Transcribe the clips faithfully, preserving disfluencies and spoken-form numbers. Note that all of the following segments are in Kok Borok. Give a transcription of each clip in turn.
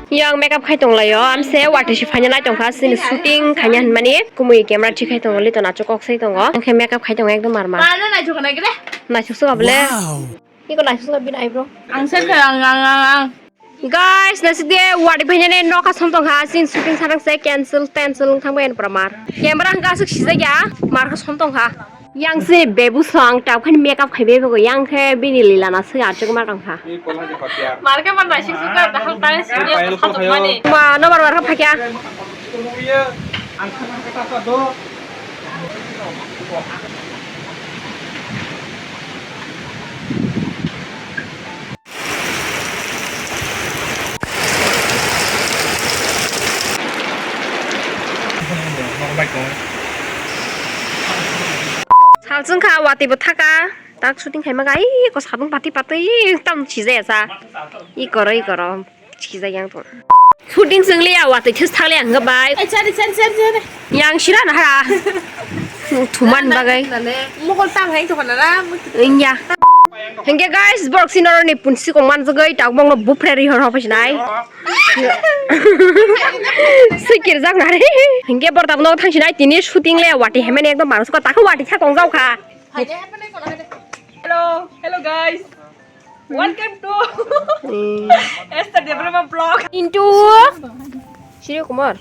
Yang makeup khai tong laio, amse watwi se phaina nai tongkha, sini shooting khaina hinmani, kumui camera thik khai tongo, lito nacho kok sai tongo, onkhe makeup khai tongo ekdom mar mar. Mano nacho khna gede? Nacho se able. Wow. Iko nacho se bini eyebrow. Ang se ang, ang, ang, ang. Guys, nacho de watwi phaina nai nokha som tongkha, sini shooting sarang se cancel, cancel wng thang bai pura mar. Camera hwnkha aswk sijak ya, mar kha som tongkha. Yang se bebu song tap khani makeup khai bebo yang khe bini lila na se achuk ma tong kha. Marke man bai sik suk da hal tare sik ya sat mani. Ma no bar bar kha phakya. Salswng kha, watwi bo thaka, tak shooting khaima kha, iko sabung pati pati tam chijaya sa, ikoro ikoro chijak yang tong. Shooting chwng liya, watwi this thak liya hwnkhe bai. Ai, chari, chari, chari, chari. Yang sira na hara. Thuman bagwi. Mokol tam hai to khana ra. Wngya. Hingke guys, borok sini oroni punsi kong manjagwi tabukno bupre ri hor hopaisinai. Sikir jak nari. Hingke borok tabukno thangsinai tini shooting le wati hemani ekdom manus ko takho wati sa tong jaukha. Hello, hello guys. Welcome to Esther Development Vlog. Into Shri Kumar.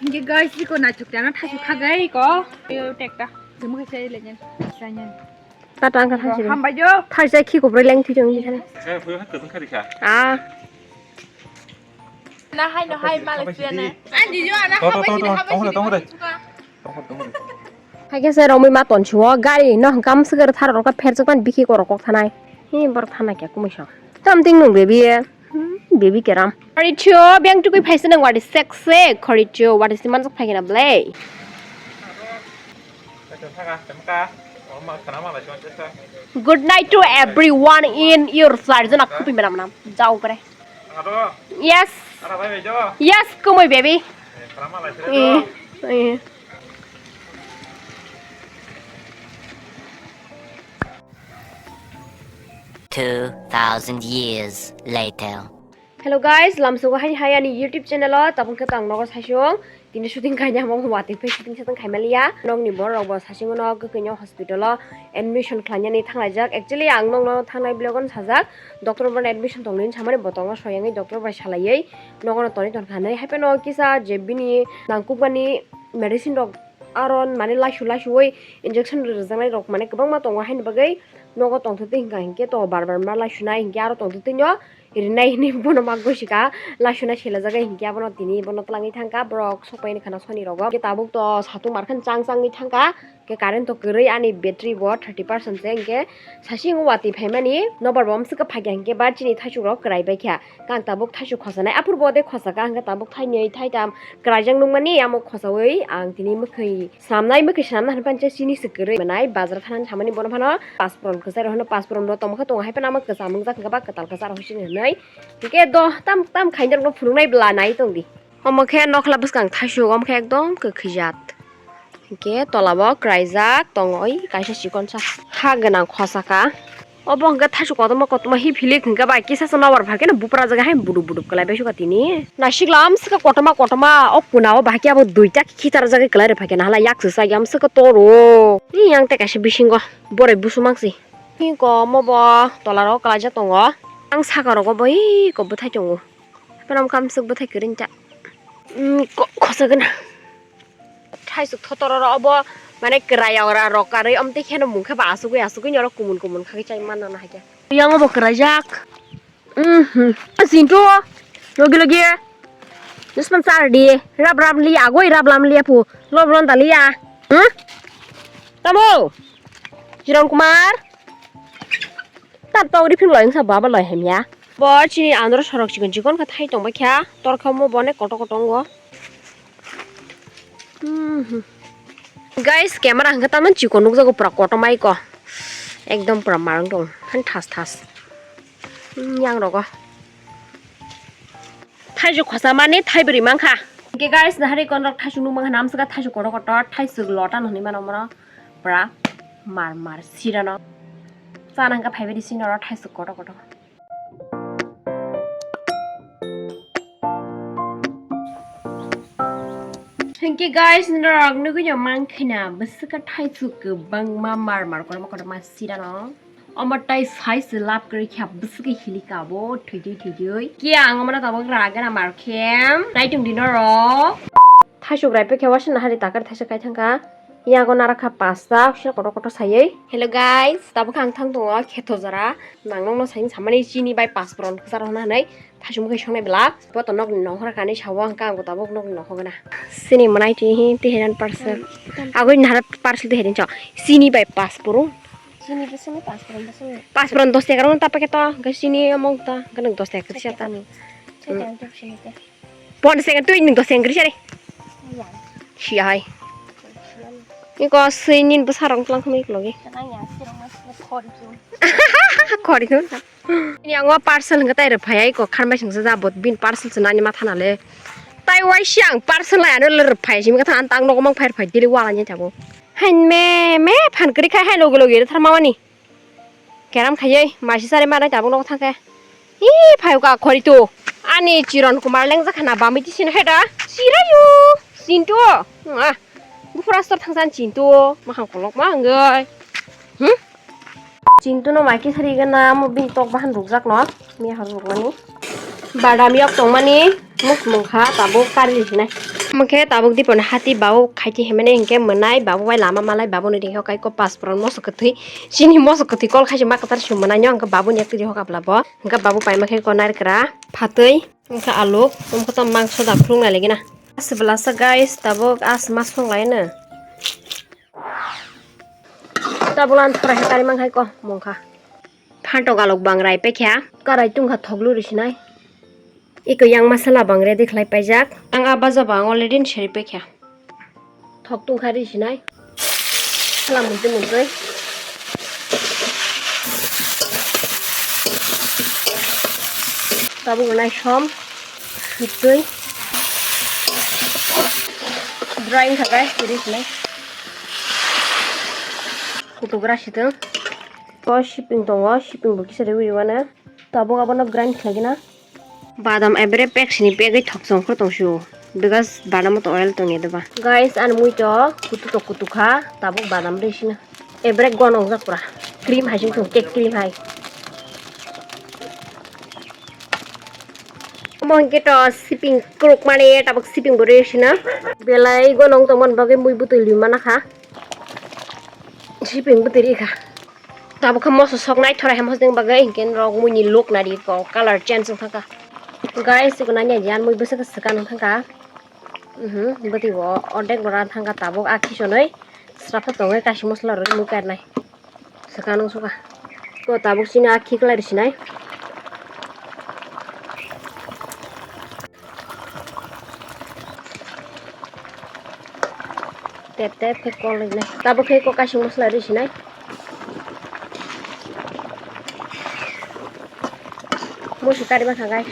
Hingke guys, iko naisuk tana thaisu khagai ko. Yo tekta. Jemu ke sai lenyen. Sanyen. Kata angka thaisiri. Hambai jo. Thaisa khi kobroi leng thwi tong di sana. Eh, phuyo hai kwthwng kha rikha. Ah. Na hai no hai malik piyana. An di jo ana hambai sini hambai sini. Tong, tong, tong, tong. Tong, tong, tong. Hai khe se romwi ma tonsi o gari no hwnkha swkar thar rok pherchak mani bikhi korok kok thanai. Hi borok thana khe kumui sa. Tam ting nung baby. Hmm, baby keram. Khoricho beng tukui phaisa nang wadi sexy. Khoricho wadi si manjak phaikena blai. Good night to everyone in your charjona khutui mera mera. Jao kore. Yes. Yes, kumui baby. Eh, eh. Two thousand years later. Hello guys, lamsogo hai hai ani YouTube channel o tabuk khe tang nogo saisung. Tini shooting khaina mo watwi phai shooting satang khaimaliya. Nokni borok bo sasingo no kwkwi no hospital o admission khlainani thanglaijak. Actually ang nokno thangnai vlog o sajak doctor bo admission tongwi samani bo tongo soyangwi doctor bai salaiwi nogono toni tongkha hinwi. Hai phano kisa je bini nangkukmani medicine rok aro mane laisu laisuwi injection rwjaknai rok mane kwbangma tongo haini bagwi nogo tongthokti hwnkha hinkhe to bar bar ma laisunai hinkhe aro tongthokti no rinai hinwi bono ma gosikha laisuna selajagwi hinkhe abono tini bono twlangwi thangkha borok sokpaini khana soni rogo hinkhe tabuk to satung markhani chang changwi thangkha hinkhe current to kwrwi ani battery bo thirty percent se hinkhe sasi wng watwi phaimani nobar bo amswkhe phaikha hinkhe ba chini thaichuk rok kwrai baikha. Kang tabuk thaichuk khosanai, aphuru bo de khosaka, hwnkhe tabuk thainwi, thaitam kwraijak nukmani, amo khosaui ang tini mwkhwi swnamnai, mwkhwi swnamna hwnwi phano chini se kwrwi manai, bazar thanani samani bono phano pasporon kwcharo hwno, pasporon bo tongma khe tongo, hai phano amo kwcham wngjak hwnkhe ba kwtal kwcharo hwsini hwnwi. Hwnkhe do tam tam khaina rokno phunuknai bwla nai tongdi. Omo khe nokla bwskang thaichuk, omo khe ekdom kwkhwi jat. Hwnkhe tola bo kwraijak tongo, oi kaisa chikonsa ha gwnang khosaka. Obo hwnkhe thaichuk kotorma kotorma hi philik hwnkhe bai kisa se nobar phaikhe no buprajak hai buduk buduk kwlai baisukha tini. Naisik lamsika kotorma kotorma o kuna o bahai khe abo duita khitarjagwi kwlai rw phaikhe nahala yak swsa yamswka toro. Ni yang tei kaisa bisingo boroi busu mangsi. Ni ko omo bo tola rogo kwlaijak tongo. Ang saka rogo bo iko bwthai tongo. Haphano wngkha amswk bwthai kwrwi ta. Umm, ko-, khosagwna. Thaisuk thotor oro obo, mane, kwrwi yagra rok karwi, omo tei kheno mungkhe ba asugwi asugwi norok kumun kumun khagwi chai manna no hai khe. Yang obo kwraijak. Mhm. Sintu, logi logi. Dusman sar di. Rab rab li agoi rab lam li apu. Lob lon dali ya. Hmm? Tamo. Kiran Kumar. Tar tong ri phim loi wngsa baba loi hem ya. Bo chini andro sorok chikon chikon kha thai tong bai kha. Tor kha mo bo ne koto koto wngo. Mhm. Guys, camera hwnkhe tamani chikon nukjago pura kotomai ko. Ekdom pura marwng tong. Han thas thas. Hmm, yang rogo. Thaichuk khosa mani thaibrwi mankha. Hwnkhe guys, nahari konrok thaichuk nukmankha namsaka thaichuk kotor kotor, thaichuk lota no hinwi mano omono pura mar mar sirano. Chana hwnkhe phaibai di sini oro thaichuk kotor kotor. Thank you guys, norok nugui no mankhe na bwswk thaichuk kwbangma mar mar korma korma sirano. Omo tai sai se lab kwrwi kha bwswk hili kabo thwidui thwidui. Ki ang omo no tabuk ragena mar khe. Naitung di norok. Thaisuk rai pekhe wasana hari takar thaisa kai thangkha. Yago nara kha pasta, sina kotor kotor sayoi. Hello guys, tabuk ang thang tongo kheto jora. Nang nokno saini samani chini bai pasporon kwcharo hwnna hwnwi. Thaichuk mui songnai belak. Bo to nokni nohor kani sawo ang kang bo tabuk nokni nohor gana. Sini manai ti hi ti heran parcel. Agoi nara parcel ti heran cho. Sini bai pasporon. Sini besini pasporon besini. Pasporon dos taka rong ta paket to. Ga sini among ta. Ga nang dos taka ti sata. Sini te. Pon seng tu ini dos seng gri sari. Iya. Sia hai. Ini ko sini besar rong tlang kami lagi. Tenang ya, sirong mas khori tu. Khori tu. Ini ang parcel nggak tahu apa ya, kok kan masih nggak sabot bin parcel senani mata nale. Tai wai siang parcel lah anu ler phai sih kata antang nong mang phai phai dili wala nya jago. Hai me me phan kri khai hai logi logi thar mawani. Keram khayoi, masi sari manai tabuk nogo thangkhe. Ih, phayuka khori tu. Ani Chiron Kumar lengjakhana bami tisini heda. Sirayu, sintu. Ah, bufura stor thangsan chintu. Makhang kolok ma hangoi. Hmm? Chintu no maiki sari gana mo bin tok bahan rukjak no. Miya har rukmani. Badam yok tongmani muk mungkha tabuk kari sinai. Mungkhe tabuk dipon hati babu khaiti himene hinkhe mwnai babu bai lama malai babu ni ringho kai ko pasporon moso kwthwi chini moso kwthwi kol khaisi ma kwthar sum mwnai no hwnkhe babu ni yaktwi hoka bwla bo hwnkhe babu paima khe ko narikra phatwi wngkha aluk wngkha to mangso da khulung nai lagi na. Aswk bwlasa guys tabuk as ma song lai no. Tabuk an thorai khe kari mankhai ko mungkha. Phantok alok bangrai pekha. Karai tungkha thoklu risinai. Iko yang masala bang ready khlai paijak. Ang a baja bang already seri pekha. Thok tungkha risinai. Sala muntui muntui. Tabuk nai som. Sutui. Dry wngkha guys, risinai. Kutugra sitwng. O siping tongo, siping bo kisa rewi rwano. Tabuk abono grind khlaigwna. Badam ebere pack sini pegwi thok chong khe tong sio. Because badam to oil tong ya doba. Guys, ani mui to kutu to kutu kha, tabuk badam ri sino. Ebere gonong jak pura. Cream hai sing sung cake cream hai. Omo hwnkhe to siping kwrwk mani tabuk siping bo ri sino. Belai gonong tongmani bagwi mui butwi lwi mana kha. Siping bwtwi ri kha. Tabuk khe moso sok nai thorai ha mosdeng bagwi hinkhe norok mui ni look nari ko color change wng kha. Guys, iko nani aji an mui bwswk swkang wng kha. Mhm, bwtwi bo ordek bora thang kha tabuk a khisonwi srapsa tongwi kaisa mosla rwui mui karnai. Swkang wng suka. Ko tabuk chini a khiklai rwsinai. Tep tep khe kol rwnai. Tabuk khe kok kaisa mosla rwsinai. Musu kari bangkha guys.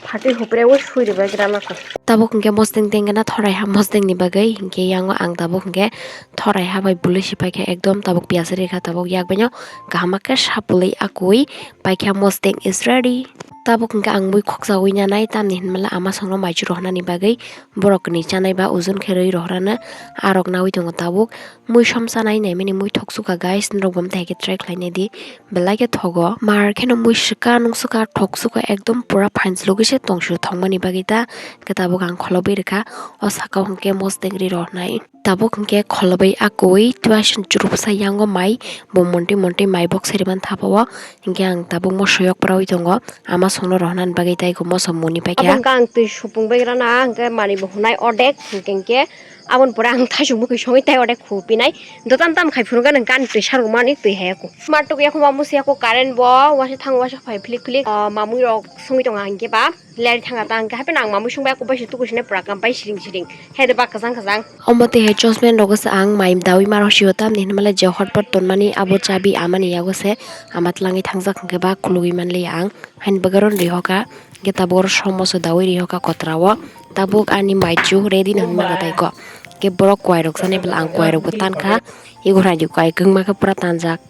Phatwi hupre o sui rwbai gra masa. Tabuk hwnkhe mosdeng tengena thorai ha mosdeng ni bagwi hinkhe yango ang tabuk hwnkhe thorai ha bai bului si paikha ekdom tabuk piyas rikha tabuk yak baino kaham khe sapului akui paikha mosdeng is ready. Tabuk hwnkhe ang mui khoksaui nanai, tamni hinmale ama songno maichu rohornani bagwi borok kwnwi chanai ba ujun khe rwi rohorano arok naui tongo tabuk. Mui somsa nai naimani mui thok suka guys, norok bo try khlai naidi belai khe thogo. Mar kheno mui swka nung swka thok suka ekdom pura phanchilogwi se tongsu thokmani bagwi ta hwnkhe tabuk ang kholobwi rwkha. O saka hwnkhe mosdeng ri rohornai. Tabuk hwnkhe kholobwi akui twasong churupsa yango mai bo montwi montwi mai bok sariman thapa o. Hwnkhe ang tabuk moso yok prawi tongo ama songno rohornani bagwi tei moso muni paikha. Abo hwnkhe ang twi supung bai rana hwnkhe manwi bo hwnai odek hwnkhe hwnkhe aboni pore ang thaisung bwkhwi songwi tei odek khu pinai dotan tam khai phunukha nang kani twi sarukmani twi hai aku. Smart tok yakho mamwi se aku current bo waisa thang waisa phai philik philik mamwi rok songwi tongo hwnkhe ba. Leri thanga ta hwnkhe hapheno ang mamwi sungbai aku baisa tukusinai pura kam pai siring siring. Hai de ba kwchang kwchang. Omo twi hai chosmen rogo se ang mai dawi maro sio tamni hinmale je hotpot tonmani abo chabi amani yago se ama tlangwi thangjak hwnkhe ba khulugwi manliya ang. Haini bagwi oro rihoka hwnkhe tabuk oro somoso dawi rihoka kotra o. Tabuk ani maichu ready no hinmani tai ko. Hwnkhe borok kwai rok sanai bwla ang kwai rok bo tankha. Ego hai kwai kwngma khe pura tanjak.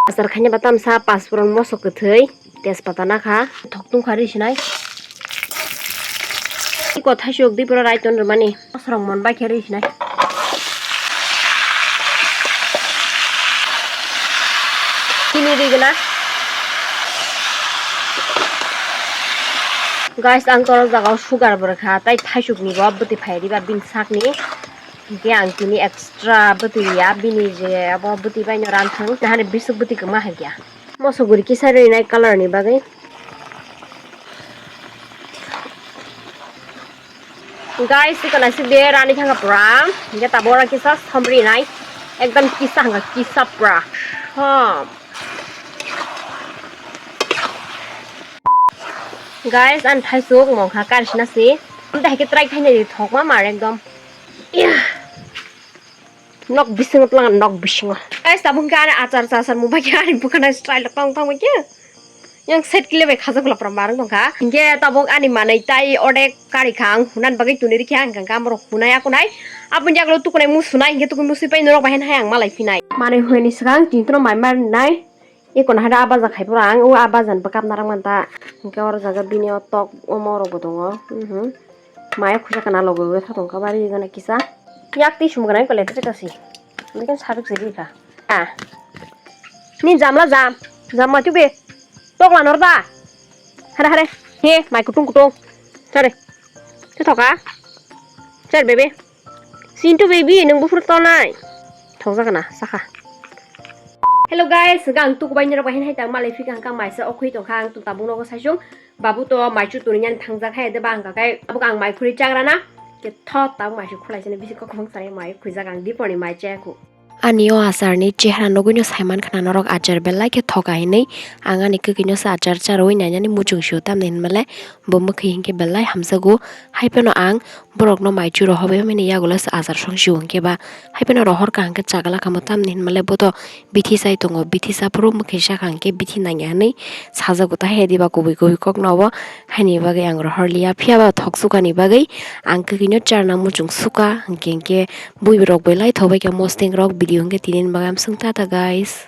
Achar khaina ba tamsa pasporon moso kwthwi. Tejpata nakha, thok tungkha ri sinai. Iko thaisuk di pura rai ton rwmani. Mosrok mon bai khe ri sinai. Chini ri gana. Guys, ang toro jaga o sugar bo rwkha, tai thaisuk ni bo bwtwi phai riba bini sak ni. Hinkhe ang tini extra bwtwi ya, bini je abo bwtwi bai no ran thang, nahani bisuk bwtwi kwma hai kya. Moso guri kisa rinai color ni bagwi. Guys, iko naisik de rani thangkha pura. Hinkhe tabuk oro kisa somri nai. Ekdom kisa hangkha kisa pura. Som. Guys, ani thaisuk mongkha karsina si. Amtwi hai khe try khainai di thokma mar ekdom. Iya. Nok bisingo tlang nok bisingo. Guys, tabuk khe ani achar chachar mubakhe ani bwkhana style tong tong khe. Yang set kile bai khajak la pura marang tongkha. Hinkhe tabuk ani manai tai odek kari kha ang hunan bagwi tuni rikhe ang kang kamro hunai akunai. Aboni jagalo tukunai musunai hinkhe tukun musui pai norok bai hai ang malai phinai. Manai huini swkang tintro mai mar nai. Eko nahada abaja khai pura ang o abajan bwkap narang manta. Hinkhe oro jaga bini o tok omo rok bo tongo. Mhm. Maya khuja kana logo wngwi kha tongkha bari gana kisa. Yak twi sum gana kole twi tasi. Lekin sabik se rikha. Ah. Ni jamla jam. Jam ma tube. Tok la norda. Hare hare. He mai kutung kutung. Sare. Te thoka. Sare bebe. Sintu baby, nung buphuru tonai. Thokjak na, sakha. Hello guys, gang tuku bai nirok bai hai tang malai phika hangkang maisa okhui tongkha ang tu tabuk nogo saisung. Babu to maichu tuni nyan thangjak hai de bang kakai. Tabuk ang mai khuri chagra na. Ke tho tabuk maichu khulai sini bisi kok bang sari mai khuijak ang diponi mai chaya khu. Ani o achar ni chehra nugui no saiman khna norok achar belai khe thoka hinui. Ang ani kwkwi no se achar charwi nainani muchung sio tamni hinmale bo mwkhwi hinkhe belai hamjago. Hai phano ang Borokno mai churo hobai mani yagulo se achar song sio hinkhe ba. Hai phano rohor kaham khe chagala kamo tamni hinmale bo to bithi chai tongo, bithi cha phuru mwkhwi sakha hinkhe bithi nangya hinui sajago ta he diba kubui kubui kokno obo. Haini bagwi ang rohor liya phiya ba thok sukani bagwi ang kwkwi no charna muchung suka hinkhe hinkhe bui rok belai thok bai khe mosting rok video hinkhe tini ni bagwi amswng tata guys.